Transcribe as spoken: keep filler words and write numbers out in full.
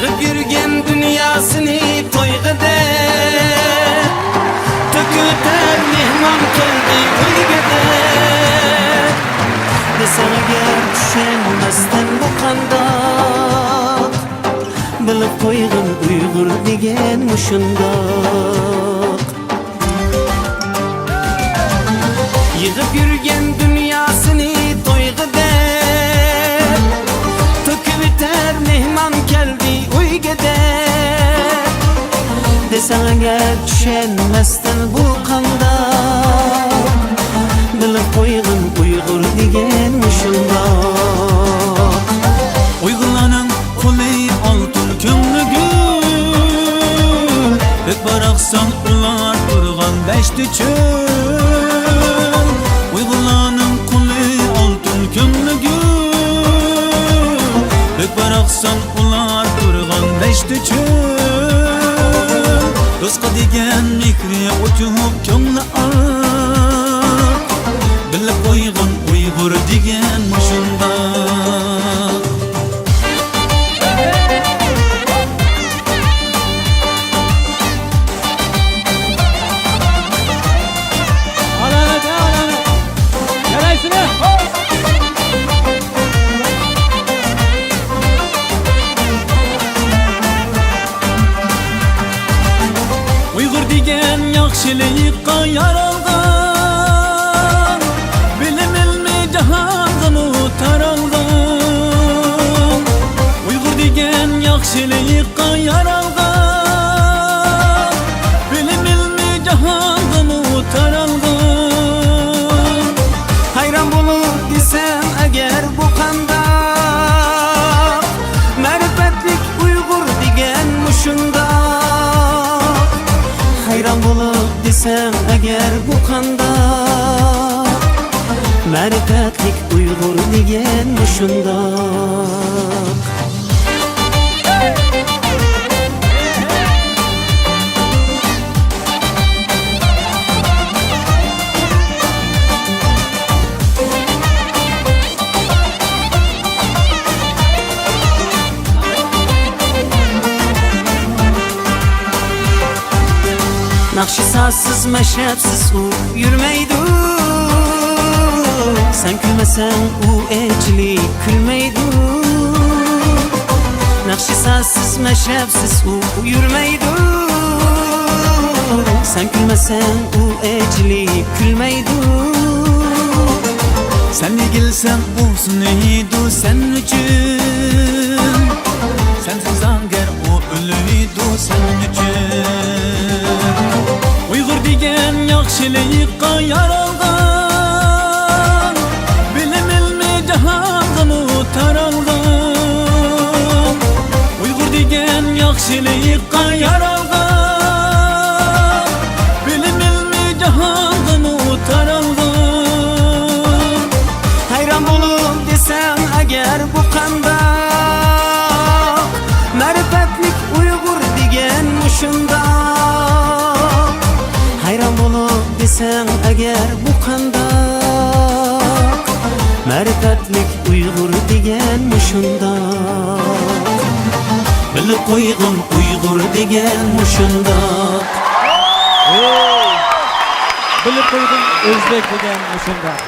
يىغىپ يۈرگەن دۇنياسىنى تويغۇدەك، تۆكۈۋېتەر مېھمان كەلدى ئۆيگە دەپ. دېسەڭ ئەگەر چۈشەنمەستىن بۇ قانداق؟ بىلىپ قويغىن ئۇيغۇر دېگەن مۇشۇنداق. يىغىپ يۈرگەن دۇنياسىنى تويغۇدەك، تۆكۈۋېتەر مېھمان كەلدى ئۆيگە دەپ. دېسەڭ ئەگەر چۈشەنمەستىن بۇ قانداق؟ بىلىپ قويغىن ئۇيغۇر دېگەن مۇشۇنداق. ئۇيغۇرلارنىڭ قولى ئالتۇن، كۆڭلى گۈل، بەك باراقسان ئۇلار تۇرغان دەشتى چۆل. ئۇيغۇرلارنىڭ قولى ئالتۇن، كۆڭلى گۈل، بەك باراقسان ئۇلار تۇرغان دەشتى چۆل. دوستقا دېگەن مېھرى ئوچۇق، كۆڭلى ئاق، بىلىپ قويغىن ئۇيغۇر دېگەن مۇشۇنداق. ئالامەت، ھە، ئالامەت. يارايسىلەر. ئۇيغۇر دېگەن ياخشىلىققا يارالغان، بىلىم ئىلمى جاھانغىمۇ تارالغان. ئۇيغۇر دېگەن ياخشىلىققا يارالغان، بىلىم ئىلمى جاھانغىمۇ تارالغان. ھەيران بولۇپ دېسەم ئەگەر بۇ قانداق؟ مەرىپەتلىك ئۇيغۇر دېگەن مۇشۇنداق. ھەيران بولۇپ دېسەم ئەگەر بۇ قانداق؟ مەرىپەتلىك ئۇيغۇر دېگەن مۇشۇنداق. ناخشا سازسىز، مەشرەپسىز ئۇ يۈرمەيدۇ. سەن كۈلمىسەڭ ئۇ ئېچىلىپ كۈلمەيدۇ. ناخشا سازسىز، مەشرەپسىز ئۇ يۈرمەيدۇ. سەن كۈلمىسەڭ ئۇ ئېچىلىپ كۈلمەيدۇ. سەن ئېگىلسەڭ ئۇ سۇنىدۇ سەن ئۈچۈن. سەنسىز ئەگەر ئۇ ئۆلىدۇ سەن ئۈچۈن. ئۇيغۇر دېگەن ياخشىلىققا يارالغان، بىلىم ئىلمى جاھانغىمۇ تارالغان. ئۇيغۇر دېگەن ياخشىلىققا يارالغان، بىلىم ئىلمى جاھانغىمۇ تارالغان. ھەيران بولۇپ دېسەڭ ئەگەر بۇ قانداق؟ مەرىپەتلىك ئۇيغۇر دېگەن مۇشۇنداق. ھەيران بولۇپ دېسەڭ ئەگەر بۇ قانداق؟ مەرىپەتلىك ئۇيغۇر دېگەن مۇشۇنداق. بىلىپ قويغىن ئۇيغۇر دېگەن مۇشۇنداق. بىلىپ قويغىن ئۆزبەك دېگەن مۇشۇنداق.